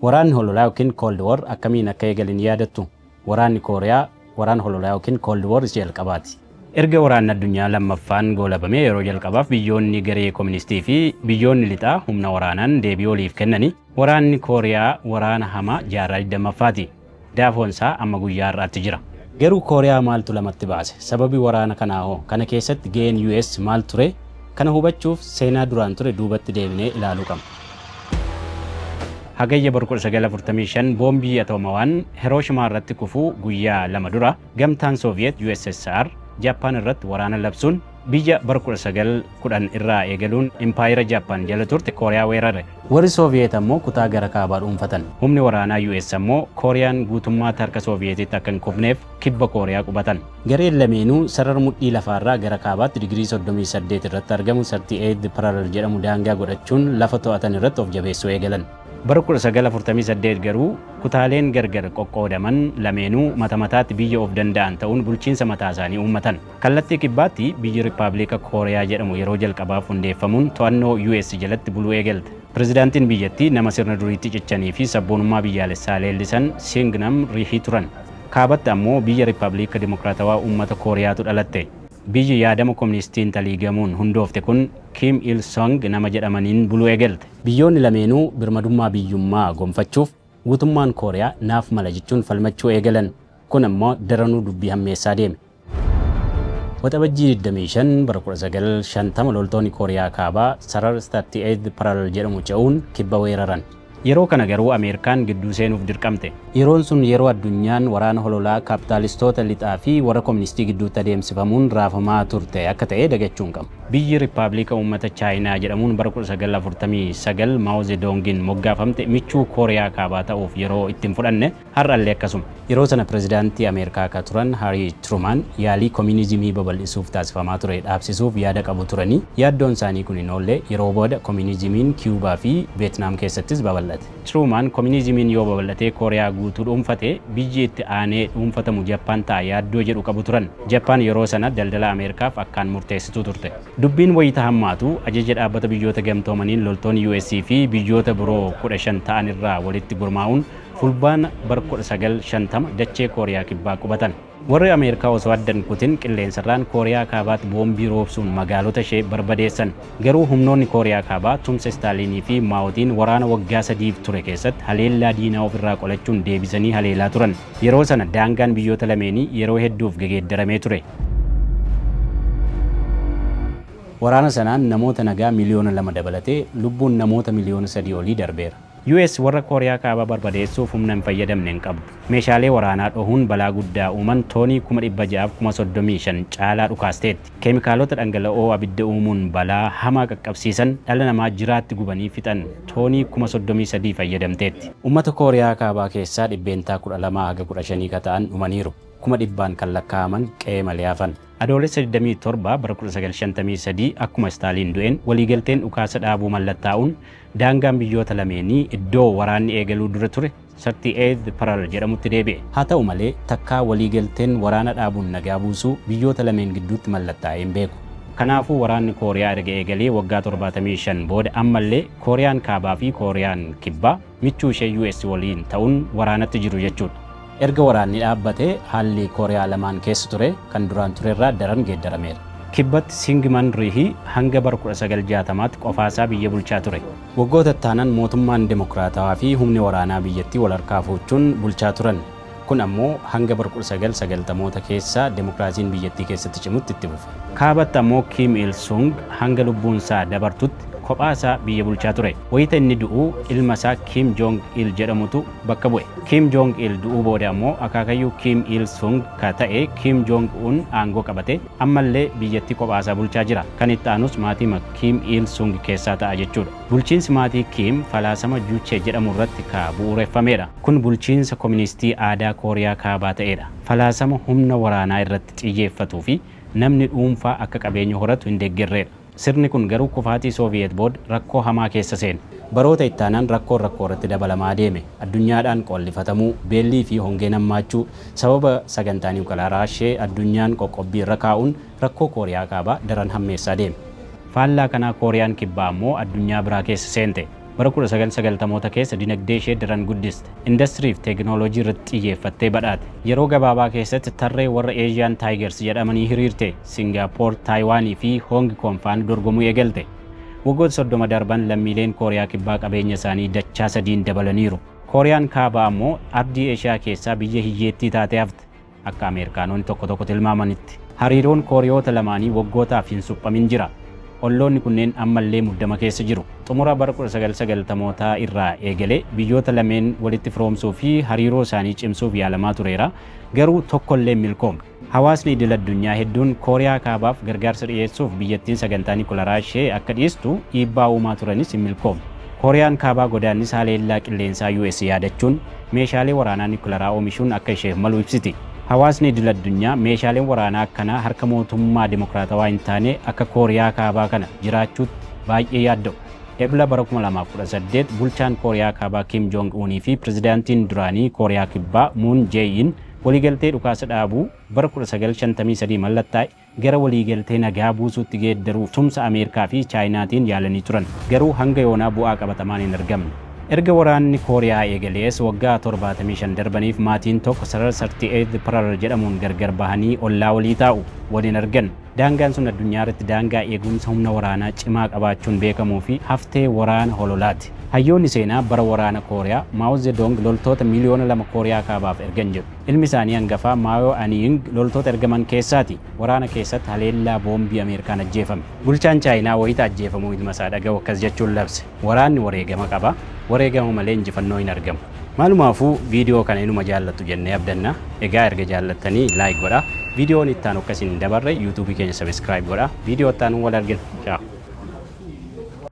Waraanni hololaa yookiin Cold War akkamiin akka eegale ni yaadattu? Waraanni Kooriyaa waraana hololaa yookiin Cold War isa jalqabaati. Erga waraanni addunyaa lammaffaan goolabamee yeroo jalqabaaf biyyoonni garee kooministii fi biyyoonni lixaa humna waraanaan deebii waliif kennani. Waraanni Kooriyaa waraana hamaa jaarraa 20ffaati. Daafoon isaa amma guyyaa har'aatti jira. Garuu Kooriyaa maaltu lamatti baase? Sababi waraana kanaa hoo? Kana keessatti gaheen US maal ture? Kana hubachuuf seenaa duraan ture duubatti deebinee ilaaluu qabna. Hagayya bara 1945 boombii atoomawaan Hirooshimaa irratti kufuu guyyaa 2 dura gamtaan Sooviyeet USSR Jaappaan irratti waraana labsuun biyya bara 1910 irraa eegaluun impaayera Jaappaan jala turte Kooriyaa weerare. Warri Sooviyeet ammoo kutaa gara kaabaa dhuunfatan. Humni waraanaa US ammoo Kooriyaan guutummaatti harka Sooviyeetitti akka hin kufneef kibba Kooriyaa qubatan. Gareen lameenuu sarara mudhii lafaarraa gara kaabaatti digirii 38 irratti argamu 38 parallel jedhamu daangaa godhachuun lafa to'atan irratti of jabeessuu eegalan. Bara 1948 garuu kutaaleen gargar qoqqoodaman lameenuu mata mataatti biyya of danda'an ta'uun bulchiinsa mataa isaanii uummatan. Kallattii kibbaatti biyyi Rippaabilika Kooriyaa jedhamu yeroo jalqabaaf hundeeffamuun to'annoo US jalatti buluu eegalte. Pirezidaantiin biyyattii nama sirna duriitti cichanii fi sabboonummaa biyyaalessaa leellisan Siingnam Rihii turan. Kaabatti ammoo biyya Rippaabilika Dimokiraatawaa Uummata Kooriyaatu dhalatte. Biyyi yaadama kooministiin taliigamuun hundoofte kun Kim Il Sung nama jedhamaniin buluu eegalte. Biyyoonni lameenuu birmadummaa biyyummaa gonfachuuf guutummaan Kooriyaa naaf mala jechuun falmachuu eegalan. Kun ammoo daranuu dubbii hammeessaa deeme. Waxabajjii 25 bara 1950 loltoonni Kooriyaa kaabaa sarara 38 parallel jedhamu ce'uun kibba weeraran. Yeroo kana garuu Ameerikaan gidduu seenuuf dirqamte. Yeroon sun yeroo addunyaan waraana hololaa kaapitaalistoota lixaa fi warra kooministii gidduutti adeemsifamuun raafamaa turte akka ta'e dagachuu hin qabnu. Biyyi Rippaabilika Uummata Chaayinaa jedhamuun bara 1949 Maao Zedongiin moggaafamte michuu Kooriyaa kaabaa ta'uuf yeroo itti hin fudhanne har'allee akkasuma. Yeroo sana pirezidaantii Ameerikaa akka turan Haarii Truman yaalii koominizimii babal'isuuf taasifamaa ture dhaabsisuuf yaada qabu turanii yaaddoon isaanii kun hin oolle yeroo booda koominizimiin Kiyuubaa fi Veetnaam keessattis babal'ate. Truman koominizimiin yoo babal'atee Kooriyaa guutuu dhuunfate biyyi itti aanee dhuunfatamu Jappaan ta'a yaaddoo jedhu qabu turan. Jappaan yeroo sana daldala Ameerikaaf akkaan murteessituu turte. Dubbiin wayita hammaatu ajaja dhaabbata biyyoota gamtoomaniin loltoonni US fi biyyoota biroo 15 ta'an irraa walitti gurmaa'uun fulbaana bara 1950 dachee Kooriyaa kibbaa qubatan. Warri Ameerikaa osoo addan kutin qilleensarraan Kooriyaa kaabaatti boombii roobsuun magaalota ishee barbadeessan. Garuu humnoonni Kooriyaa kaabaa tumsa Istaaliinii fi Maa'otiin waraana waggaa 3 ture keessatti haleellaa diinaa ofirraa qolachuun deebisanii haleelaa turan. Yeroo sana daangaan biyyoota lameenii yeroo hedduuf gegeeddaramee ture. Waraana sanaan namoota nagaa miliyoona 2 dabalatee lubbuun namoota miliyoona 3 olii darbeera. US warra Kooriyaa kaabaa barbadeessuuf humna hin fayyadamne hin qabdu. Meeshaalee waraanaa dhohuun balaa guddaa uuman toonii 635,000 caalaa dhukaasteetti. Keemikaalota dhangala'oo abidda uumuun balaa hamaa qaqqabsiisan dhala namaa jiraatti gubanii fixan toonii 33,000 fayyadamteetti. Uummata Kooriyaa kaabaa keessaa 12% haga 15% ka ta'an dhumaniiru. 100,000 kan lakkaa'aman qe'ee malee hafan. Adoolessa 27 bara 1953 akkuma Istaaliin du'een waliigalteen dhukaasa dhaabuu mallattaa'uun daangaan biyyoota lameenii iddoo waraanni eegaluu dura ture 38 parallel jedhamutti deebi'e. Haa ta'u malee takkaa waliigalteen waraana dhaabuun nagaa buusuu biyyoota lameen gidduutti mallattaa'ee hin beeku. Kanaafuu waraanni Kooriyaa erga eegalee waggaa 75 booda ammallee Kooriyaan kaabaa fi Kooriyaan kibbaa michuu ishee US waliin ta'uun waraanatti jiru jechuudha. Erga waraanni dhaabbate haalli Kooriyaa lamaan keessa ture kan duraan turerraa daran geeddarameera. Kibbatti Singman Rihii hanga bara 1960tti qofaasaa biyya bulchaa ture. Waggoota ittaanan mootummaan dimokiraatawaa fi humni waraanaa biyyattii wal harkaa fuuchuun bulchaa turan. Kun ammoo hanga bara 1990moota keessa dimokiraasiin biyyattii keessatti cimutti itti fufe. Kaabatti ammoo Kim Il Sung hanga lubbuunsaa dabartutti kophaasaa biyya bulchaa ture. Wayita inni du'u ilma isaa Kim Jong Il jedhamutu bakka bu'e. Kim Jong Il du'uu booda ammoo akaakayyuu Kim Il Sung ka ta'e Kim Jong Un aangoo qabate ammallee biyyattii kophaasaa bulchaa jira. Kan itti aanus maatii Kim Il Sung keessaa ta'a jechuudha. Bulchiinsi maatii Kim falaasama Juche jedhamu irratti ka bu'uureffameedha. Kun bulchiinsa kooministii aadaa Kooriyaa kaabaa ta'edha. Falaasama humna waraanaa irratti xiyyeeffatuu fi namni dhuunfaa akka qabeenya horatu hin deeggarreedha. Sirni kun garuu kufaatii Sooviyeet booda rakkoo hamaa keessa seene. Baroota ittaanaan rakkoon rakkoo irratti dabalamaa deeme. Addunyaadhaan qollifatamuu, beellii fi hongeen hammaachuu sababa sagantaa niwukilaraa ishee addunyaan qoqqobbii irra kaa'uun rakkoo Kooriyaa kaabaa daran hammeessaa deeme. Faallaa kanaa Kooriyaan kibbaa ammoo addunyaa biraa keessa seente. Bara 1990moota keessa dinagdee ishee daran guddiste. Industirii fi teekinooloojii irratti xiyyeeffattee badhaate. Yeroo gabaabaa keessatti tarree warra Asian Tigers jedhamanii hiriirte Singaappoor, Taayiwaanii fi Hoong Koong faana dorgomuu eegalte. Waggoota 30 darban lammiileen Kooriyaa Kibbaa qabeenya isaanii dachaa sadiin dabalaniiru. Kooriyaan Kaabaa ammoo ardii Eeshiyaa keessaa biyya hiyyeettii taatee hafte, akka Ameerikaanonni tokko tokko tilmaamanitti. Hariiroon Kooriyoota lamaanii waggootaaf hin suphamin jira. Olloonni kunneen ammallee muddama keessa jiru. Xumura bara 1990mootaa irraa eegalee biyyoota lameen walitti firoomsuu fi hariiroo isaanii cimsuuf yaalamaa tureera. Garuu tokkollee milkoomne. Hawaasni idil addunyaa hedduun Kooriyaa Kaabaaf gargaarsa dhiyeessuuf biyyattiin sagantaa niwukilaraa ishee akka dhiistu dhiibbaa uumaa turanis hin milkoomne. Kooriyaan Kaabaa godaannisa haleellaa qilleensaa US yaadachuun meeshaalee waraanaa niwukilaraa oomishuun akka isheef malu ibsiti. Hawaasni idil addunyaa meeshaaleen waraanaa akkanaa harka mootummaa dimokiraatawaa hin taane akka Kooriyaa Kaabaa kana jiraachuutti baay'ee yaadda'u. Ebla bara 2018 bulchaan Kooriyaa Kaabaa Kim Jong Unii fi pirezidaantiin duraanii Kooriyaa Kibbaa Moon Jae-in waliigaltee dhukaasa dhaabuu bara 1953 mallattaa'e gara waliigaltee nagaa buusuutti geeddaruuf tumsa Ameerikaa fi Chaayinaatiin yaalanii turan. Garuu hanga yoonaa bu'aa qabatamaan hin argamne. Erga waraanni Kooriyaa eegalees waggaa 75 darbaniif maatiin tokko sarara 38 parallel jedhamuun gargar bahanii ollaa walii taa'u waliin argan. Daangaan sun addunyaa irratti daangaa eegumsa humna waraanaa cimaa qabaachuun beekamuu fi haftee waraana hololaati. Hayyoonni seenaa bara waraana Kooriyaa Maao Zedong loltoota 2 miliyoona Kooriyaa Kaabaaf ergan jedhu. Ilmi isaanii hangafaa Maao Aniying loltoota ergaman keessaati. Waraana keessatti haleellaa boombii Ameerikaan ajjeefame. Bulchaan Chaayinaa wayita ajjeefamuu ilma isaa dhaga'u akkas jechuun labse. "Waraanni wareegama qaba. Wareegama malee injifannoo hin argamu." Maalumaafuu viidiyoo kana inuma jaallattu jennee abdanna. Egaa erga jaallattanii like godhaa. Viidiyoon itti aanu akkasiin hin dabarre YouTubeii keenya subscribe godhaa. Viidiyoo itti aanuun wal argina. Ciao.